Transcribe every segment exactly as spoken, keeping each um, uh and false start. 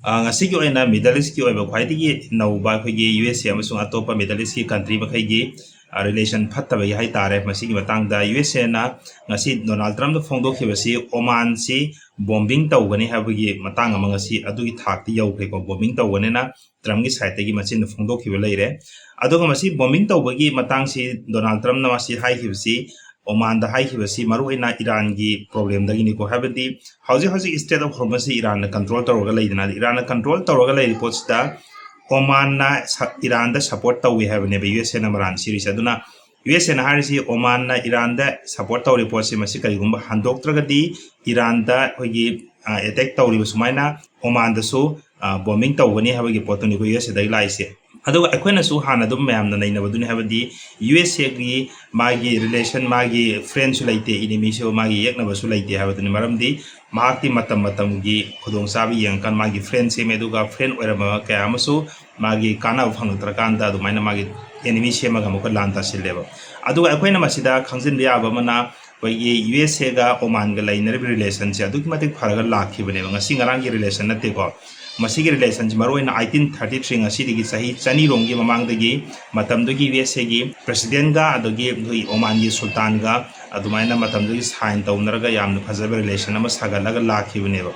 ꯑ, ꯉꯁꯤꯒꯤ ꯑꯣꯏꯅ Middle Eastꯀꯤ ꯑꯣꯏꯕ ꯈ꯭ꯋꯥꯏꯗꯒꯤ ꯅꯧꯕ ꯑꯩꯈꯣꯏꯒꯤ ꯌꯨ ꯑꯦꯁ ꯑꯦ ꯑꯃꯁꯨꯡ ꯑꯇꯣꯞꯄ Middle Eastꯀꯤ country ꯃꯈꯩꯒꯤ, ꯑ, relation ꯐꯠꯇꯕꯒꯤ ꯍꯥꯏ ꯇꯥꯔꯦ, ꯃꯁꯤꯒꯤ ꯃꯇꯥꯡꯗ ꯌꯨ ꯑꯦꯁ ꯑꯦꯅ ꯉꯁꯤ ꯗꯣꯅꯥꯜꯗ ꯇ꯭ꯔꯝꯞꯅ ꯐꯣꯡꯗꯣꯛꯈꯤꯕꯁꯤ ꯑꯣꯃꯥꯟꯁꯤ bombing ꯇꯧꯒꯅꯤ ꯍꯥꯏꯕꯒꯤ ꯃꯇꯥꯡ ꯑꯃ ꯉꯁꯤ ꯑꯗꯨꯒꯤ ꯊꯥꯛꯇ ꯌꯧꯈ꯭ꯔꯦꯀꯣ꯫ Bombing ꯇꯧꯒꯅꯤꯅ ꯇ꯭ꯔꯝꯞꯀꯤ sideꯇꯒꯤ ꯃꯆꯤꯟꯗ ꯐꯣꯡꯗꯣꯛꯈꯤꯕ ꯂꯩꯔꯦ꯫ ꯑꯗꯨꯒ ꯃꯁꯤ bombing ꯇꯧꯕꯒꯤ ꯃꯇꯥꯡꯁꯤ ꯗꯣꯅꯥꯜꯗ ꯇ꯭ꯔꯝꯞꯅ ꯃꯁꯤ ꯍꯥꯏꯈꯤꯕꯁꯤ, ꯑꯣꯃꯥꯟꯗ ꯍꯥꯏꯈꯤꯕꯁꯤ ꯃꯔꯨꯑꯣꯏꯅ ꯏꯔꯥꯟꯒꯤ problemꯗꯒꯤꯅꯤꯀꯣ꯫ ꯍꯥꯏꯕꯗꯤ ꯍꯧꯖꯤꯛ ꯍꯧꯖꯤꯛ Strait of Hormuzꯁꯤ ꯏꯔꯥꯟꯅ control ꯇꯧꯔꯒ ꯂꯩꯗꯅ, ꯏꯔꯥꯟꯅ control ꯇꯧꯔꯒ ꯂꯩꯔꯤ ꯄꯣꯠꯁꯤꯗ ꯑꯣꯃꯥꯟꯅ ꯁ-, ꯏꯔꯥꯟꯗ support ꯇꯧꯏ ꯍꯥꯏꯕꯅꯦꯕ ꯌꯨ ꯑꯦꯁ ꯑꯦꯅ ꯃꯔꯥꯟ ꯁꯤꯔꯤꯁꯦ꯫ ꯑꯗꯨꯅ ꯌꯨ ꯑꯦꯁ ꯑꯦꯅ ꯍꯥꯏꯔꯤꯁꯤ ꯑꯣꯃꯥꯟꯅ ꯏꯔꯥꯟꯗ support ꯇꯧꯔꯤ ꯄꯣꯠꯁꯤ ꯃꯁꯤ ꯀꯔꯤꯒꯨꯝꯕ ꯍꯟꯗꯣꯛꯇ꯭ꯔꯒꯗꯤ ꯏꯔꯥꯟꯗ ꯑꯩꯈꯣꯏꯒꯤ, ꯑ, attack ꯇꯧꯔꯤꯕ ꯁꯨꯃꯥꯏꯅ ꯑꯣꯃꯥꯟꯗꯁꯨ, ꯑ, bombing ꯇꯧꯒꯅꯤ ꯍꯥꯏꯕꯒꯤ ꯄꯣꯠꯇꯨꯅꯤꯀꯣ ꯌꯨ ꯑꯦꯁ ꯑꯦꯗꯒꯤ ꯂꯥꯛꯏꯁꯦ꯫ ꯑꯗꯨꯒ ꯑꯩꯈꯣꯏꯅꯁꯨ ꯍꯥꯟꯅ ꯑꯗꯨꯝ ꯃꯌꯥꯝꯅ ꯅꯩꯅꯕꯗꯨꯅꯤ, ꯍꯥꯏꯕꯗꯤ ꯌꯨ ꯑꯦꯁ ꯑꯦꯒꯤ ꯃꯥꯒꯤ relation, ꯃꯥꯒꯤ friendꯁꯨ ꯂꯩꯇꯦ, enemyꯁꯨ, ꯃꯥꯒꯤ ꯌꯦꯛꯅꯕꯁꯨ ꯂꯩꯇꯦ ꯍꯥꯏꯕꯗꯨꯅꯤ꯫ ꯃꯔꯝꯗꯤ ꯃꯍꯥꯛꯇꯤ ꯃꯇꯝ ꯃꯇꯝꯒꯤ ꯈꯨꯗꯣꯡꯆꯥꯕ ꯌꯦꯡꯉꯀꯥꯟꯗ ꯃꯥꯒꯤ friend ꯁꯦꯝꯃꯦ, ꯑꯗꯨꯒ friend ꯑꯣꯏꯔꯝꯕ ꯀꯌꯥ ꯑꯃꯁꯨ ꯃꯥꯒꯤ ꯀꯥꯟꯅꯕ ꯐꯪꯂꯛꯇ꯭ꯔꯀꯥꯟꯗ ꯑꯗꯨꯃꯥꯏꯅ ꯃꯥꯒꯤ enemy ꯁꯦꯝꯃꯒ ꯑꯃꯨꯛꯀ ꯂꯥꯟ ꯇꯥꯁꯤꯜꯂꯦꯕ꯫ ꯑꯗꯨꯒ ꯑꯩꯈꯣꯏꯅ ꯃꯁꯤꯗ ꯈꯪꯖꯤꯟꯕ ꯌꯥꯕ ꯑꯃꯅ, ꯑꯩꯈꯣꯏꯒꯤ ꯌꯨ ꯑꯦꯁ ꯑꯦꯒ ꯑꯣꯃꯥꯟꯒ ꯂꯩꯅꯔꯤꯕ relationꯁꯦ ꯑꯗꯨꯛꯀꯤ ꯃꯇꯤꯛ ꯐꯔꯒ ꯂꯥꯛꯈꯤꯕꯅꯦꯕ꯫ ꯉꯁꯤ ꯉꯔꯥꯡꯒꯤ relation ꯅꯠꯇꯦꯀꯣ꯫ ꯃꯁꯤꯒꯤ relationꯁꯤ ꯃꯔꯨꯑꯣꯏꯅ eighteen thirty three, ꯉꯁꯤꯗꯒꯤ ꯆꯍꯤ ꯆꯅꯤꯔꯣꯝꯒꯤ ꯃꯃꯥꯡꯗꯒꯤ ꯃꯇꯝꯗꯨꯒꯤ ꯌꯨ ꯑꯦꯁ ꯑꯦꯒꯤ presidentꯒ ꯑꯗꯒꯤ ꯑꯩꯈꯣꯏ ꯑꯣꯃꯥꯟꯒꯤ ꯁꯨꯜꯇꯥꯟꯒ ꯑꯗꯨꯃꯥꯏꯅ ꯃꯇꯝꯗꯨꯒꯤ sign ꯇꯧꯅꯔꯒ ꯌꯥꯝꯅ ꯐꯖꯕ relation ꯑꯃ ꯁꯥꯒꯠꯂꯒ ꯂꯥꯛꯈꯤꯕꯅꯦꯕ꯫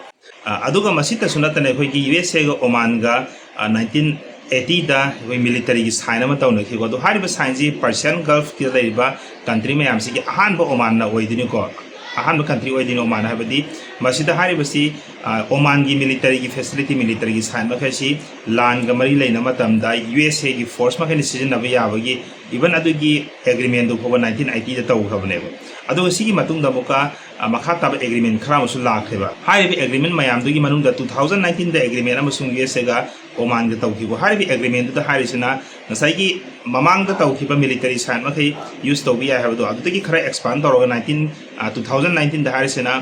ꯑ, ꯑꯗꯨꯒ ꯃꯁꯤꯇꯁꯨ ꯅꯠꯇꯅ ꯑꯩꯈꯣꯏꯒꯤ ꯌꯨ ꯑꯦꯁ ꯑꯦꯒ ꯑꯣꯃꯥꯟꯒ, ꯑ, nineteen eightyꯗ ꯑꯩꯈꯣꯏ militaryꯒꯤ sign ꯑꯃ ꯇꯧꯅꯈꯤꯀꯣ꯫ ꯑꯗꯣ ꯍꯥꯏꯔꯤꯕ signꯁꯤ Persian Gulfꯀꯤ ꯂꯩꯔꯤꯕ country ꯃꯌꯥꯝꯁꯤꯒꯤ ꯑꯍꯥꯟꯕ ꯑꯣꯃꯥꯟꯅ ꯑꯣꯏꯗꯣꯏꯅꯤꯀꯣ꯫ ꯑꯍꯥꯟꯕ country ꯑꯣꯏꯗꯣꯏꯅꯤ ꯑꯣꯃꯥꯟ ꯍꯥꯏꯕꯗꯤ꯫ ꯃꯁꯤꯗ ꯍꯥꯏꯔꯤꯕꯁꯤ, ꯑ, ꯑꯣꯃꯥꯟꯒꯤ militaryꯒꯤ facility, militaryꯒꯤ sign ꯃꯈꯩꯁꯤ ꯂꯥꯟꯒ ꯃꯔꯤ ꯂꯩꯅꯕ ꯃꯇꯝꯗ ꯌꯨ ꯑꯦꯁ ꯑꯦꯒꯤ force ꯃꯈꯩꯅ ꯁꯤꯖꯤꯟꯅꯕ ꯌꯥꯕꯒꯤ, even ꯑꯗꯨꯒꯤ agreementꯗꯨ ꯐꯥꯎꯕ nineteen eightyꯗ ꯇꯧꯈ꯭ꯔꯕꯅꯦꯕ꯫ ꯑꯗꯨꯒ ꯁꯤꯒꯤ ꯃꯇꯨꯡꯗ ꯑꯃꯨꯛꯀ, ꯑ, ꯃꯈꯥ ꯇꯥꯕ agreement ꯈꯔ ꯑꯃꯁꯨ ꯂꯥꯛꯈ꯭ꯔꯦꯕ꯫ ꯍꯥꯏꯔꯤꯕ agreement ꯃꯌꯥꯝꯗꯨꯒꯤ ꯃꯅꯨꯡꯗ two thousand nineteenꯗ agreement ꯑꯃꯁꯨꯡ ꯌꯨ ꯑꯦꯁ ꯑꯦꯒ ꯑꯣꯃꯥꯟꯒ ꯇꯧꯈꯤꯕ꯫ ꯍꯥꯏꯔꯤꯕ agreementꯗꯨꯗ ꯍꯥꯏꯔꯤꯁꯤꯅ ꯉꯁꯥꯏꯒꯤ ꯃꯃꯥꯡꯗ ꯇꯧꯈꯤꯕ military sign ꯃꯈꯩ use ꯇꯧꯕ ꯌꯥꯏ ꯍꯥꯏꯕꯗꯣ ꯑꯗꯨꯗꯒꯤ ꯈꯔ expand ꯇꯧꯔꯒ nineteen, ꯑ, two thousand nineteenꯗ ꯍꯥꯏꯔꯤꯁꯤꯅ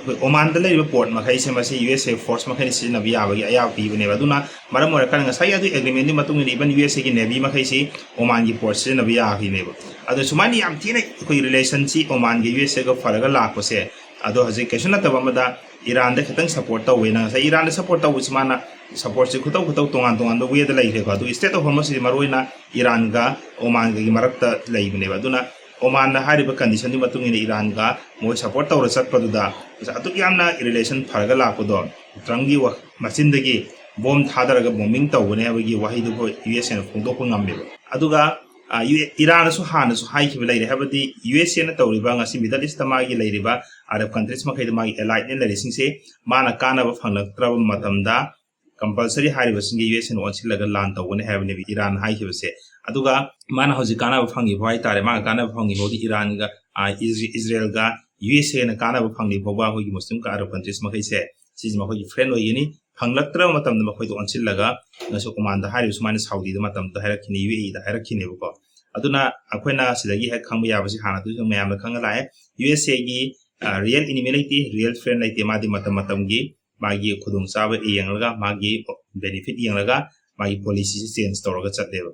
ꯑꯩꯈꯣꯏ ꯑꯣꯃꯥꯟꯗ ꯂꯩꯔꯤꯕ port ꯃꯈꯩꯁꯦ ꯃꯁꯤ ꯌꯨ ꯑꯦꯁ ꯑꯦ force ꯃꯈꯩꯅ ꯁꯤꯖꯤꯟꯅꯕ ꯌꯥꯕꯒꯤ ꯑꯌꯥꯕ ꯄꯤꯕꯅꯦꯕ꯫ ꯑꯗꯨꯅ ꯃꯔꯝ ꯑꯣꯏꯔꯀꯥꯟꯗ ꯉꯁꯥꯏꯒꯤ ꯑꯗꯨꯒꯤ agreementꯗꯨꯒꯤ ꯃꯇꯨꯡ ꯏꯟꯅ even ꯌꯨ ꯑꯦꯁ ꯑꯦꯒꯤ navy ꯃꯈꯩꯁꯤ ꯑꯣꯃꯥꯟꯒꯤ port ꯁꯤꯖꯤꯟꯅꯕ ꯌꯥꯈꯤꯅꯦꯕ꯫ ꯑꯗꯣ ꯁꯨꯃꯥꯏꯅ ꯌꯥꯝ ꯊꯤꯅ ꯑꯩꯈꯣꯏ relationꯁꯤ ꯑꯣꯃꯥꯟꯒ ꯌꯨ ꯑꯦꯁ ꯑꯦꯒ ꯐꯔꯒ ꯂꯥꯛꯄꯁꯦ, ꯑꯗꯣ ꯍꯧꯖꯤꯛ ꯀꯩꯁꯨ ꯅꯠꯇꯕ ꯑꯃꯗ ꯏꯔꯥꯟꯗ ꯈꯤꯇꯪ ꯁꯞꯄꯣꯔꯠ ꯇꯧꯋꯦꯅ, ꯉꯁꯥꯏ ꯏꯔꯥꯟꯗ ꯁꯞꯄꯣꯔꯠ ꯇꯧꯕꯁꯤ ꯃꯥꯅ ꯁꯞꯄꯣꯔꯠꯁꯤ ꯈꯨꯇꯧ ꯈꯨꯇꯧ ꯇꯣꯉꯥꯟ ꯇꯣꯉꯥꯟꯕ ꯋꯦꯗ ꯂꯩꯈ꯭ꯔꯦꯀꯣ꯫ ꯑꯗꯨꯒ ꯏꯁꯇ꯭ꯔꯦꯠ ꯑꯣꯐ ꯍꯣꯔꯃꯁꯁꯤꯗꯤ ꯃꯔꯨꯑꯣꯏꯅ ꯏꯔꯥꯟꯒ ꯑꯣꯃꯥꯟꯒꯒꯤ ꯃꯔꯛꯇ ꯂꯩꯕꯅꯦꯕ꯫ ꯑꯗꯨꯅ ꯑꯣꯃꯥꯟꯅ ꯍꯥꯏꯔꯤꯕ ꯀꯟꯗꯤꯁꯟꯗꯨꯒꯤ ꯃꯇꯨꯡ ꯏꯟꯅ ꯏꯔꯥꯟꯒ ꯃꯣꯏ ꯁꯞꯄꯣꯔꯠ ꯇꯧꯔ ꯆꯠꯄꯗꯨꯗ ꯑꯗꯨꯛ ꯌꯥꯝꯅ ꯔꯤꯂꯦꯁꯟ ꯐꯔꯒ ꯂꯥꯛꯄꯗꯣ, ꯇ꯭ꯔꯝꯞꯀꯤ ꯋꯥ-, ꯃꯆꯤꯟꯗꯒꯤ ꯕꯣꯝ ꯊꯥꯗꯔꯒ ꯕꯣꯝꯕꯤꯡ ꯇꯧꯒꯅꯤ ꯍꯥꯏꯕꯒꯤ ꯋꯥꯍꯩꯗꯨ ꯑꯩꯈꯣꯏ ꯌꯨ ꯑꯦꯁ ꯑꯦꯅ ꯐꯣꯡꯗꯣꯛꯄ ꯉꯝꯃꯦꯕ꯫ ꯑꯗꯨꯒ, ꯑ, ꯌꯨ-, ꯏꯔꯥꯟꯅꯁꯨ ꯍꯥꯟꯅꯁꯨ ꯍꯥꯏꯈꯤꯕ ꯂꯩꯔꯦ, ꯍꯥꯏꯕꯗꯤ ꯌꯨ ꯑꯦꯁ ꯑꯦꯅ ꯇꯧꯔꯤꯕ ꯉꯁꯤ ꯃꯤꯗꯜ ꯏꯁꯇ ꯃꯥꯒꯤ ꯂꯩꯔꯤꯕ ꯑꯔꯕ ꯀꯟꯇ꯭ꯔꯤꯁ ꯃꯈꯩꯗ ꯃꯥꯒꯤ ꯑꯦꯂꯥꯏꯠꯅꯦ ꯂꯩꯔꯤꯁꯤꯡꯁꯦ ꯃꯥꯅ ꯀꯥꯟꯅꯕ ꯐꯪꯂꯛꯇ꯭ꯔꯕ ꯃꯇꯝꯗ ꯀꯝꯄꯜꯁꯔꯤ ꯍꯥꯏꯔꯤꯕꯁꯤꯡꯒꯤ ꯌꯨ ꯑꯦꯁ ꯑꯦꯅ ꯑꯣꯟꯁꯤꯜꯂꯒ ꯂꯥꯟ ꯇꯧꯒꯅꯤ ꯍꯥꯏꯕꯅꯦꯕ ꯏꯔꯥꯟ ꯍꯥꯏꯈꯤꯕꯁꯦ꯫ ꯑꯗꯨꯒ ꯃꯥꯅ ꯍꯧꯖꯤꯛ ꯀꯥꯟꯅꯕ ꯐꯪꯉꯤꯕ ꯍꯥꯏꯇꯥꯔꯦ, ꯃꯥꯅ ꯀꯥꯟꯅꯕ ꯐꯪꯉꯤꯕ ꯍꯧꯖꯤꯛ ꯏꯔꯥꯟꯒ, ꯑ, ꯏꯖ-, ꯏꯖꯔꯦꯜꯒ ꯌꯨ ꯑꯦꯁ ꯑꯦꯅ ꯀꯥꯟꯅꯕ ꯐꯪꯂꯤ ꯐꯥꯎꯕ ꯑꯩꯈꯣꯏꯒꯤ ꯃꯨꯁꯂꯤꯝ ꯑꯔꯕ ꯀꯟꯇ꯭ꯔꯤꯁ ꯃꯈꯩꯁꯦ ꯁꯤꯁꯦ ꯃꯈꯣꯏꯒꯤ ꯐ꯭ꯔꯦꯟ ꯑꯣꯏꯒꯅꯤ꯫ ꯐꯪꯂꯛꯇ꯭ꯔꯕ ꯃꯇꯝꯗ ꯃꯈꯣꯏꯗ ꯑꯣꯟꯁꯤꯜꯂꯒ ꯉꯁꯤ ꯑꯣꯃꯥꯟꯗ ꯍꯥꯏꯔꯤꯕ ꯁꯨꯃꯥꯏꯅ ꯁꯥꯎꯗꯤꯗ ꯃꯇꯝꯗ ꯍꯥꯏꯔꯛꯈꯤꯅꯤ, ꯌꯨ ꯑꯦ ꯏꯗ ꯍꯥꯏꯔꯛꯈꯤꯅꯦꯕꯀꯣ꯫ ꯑꯗꯨꯅ ꯑꯩꯈꯣꯏꯅ ꯁꯤꯗꯒꯤ ꯍꯦꯛ ꯈꯪꯕ ꯌꯥꯕꯁꯤ ꯍꯥꯟꯅꯗꯒꯤꯁꯨ ꯃꯌꯥꯝꯅ ꯈꯪꯅ ꯂꯥꯛꯑꯦ, ꯌꯨ ꯑꯦꯁ ꯑꯦꯒꯤ ꯔꯤꯌꯦꯜ ꯏꯅꯤꯃꯤ ꯂꯩꯇꯦ, ꯔꯤꯌꯦꯜ ꯐ꯭ꯔꯦꯟ ꯂꯩꯇꯦ꯫ ꯃꯥꯗꯤ ꯃꯇꯝ ꯃꯇꯝꯒꯤ ꯃꯥꯒꯤ ꯈꯨꯗꯣꯡꯆꯥꯕ ꯌꯦꯡꯂꯒ, ꯃꯥꯒꯤ ꯕꯦꯅꯤꯐꯤꯠ ꯌꯦꯡꯂꯒ ꯃꯥꯒꯤ ꯄꯣꯂꯤꯁꯤꯁꯦ ꯆꯦꯟꯖ ꯇꯧꯔꯒ ꯆꯠꯂꯦꯕ꯫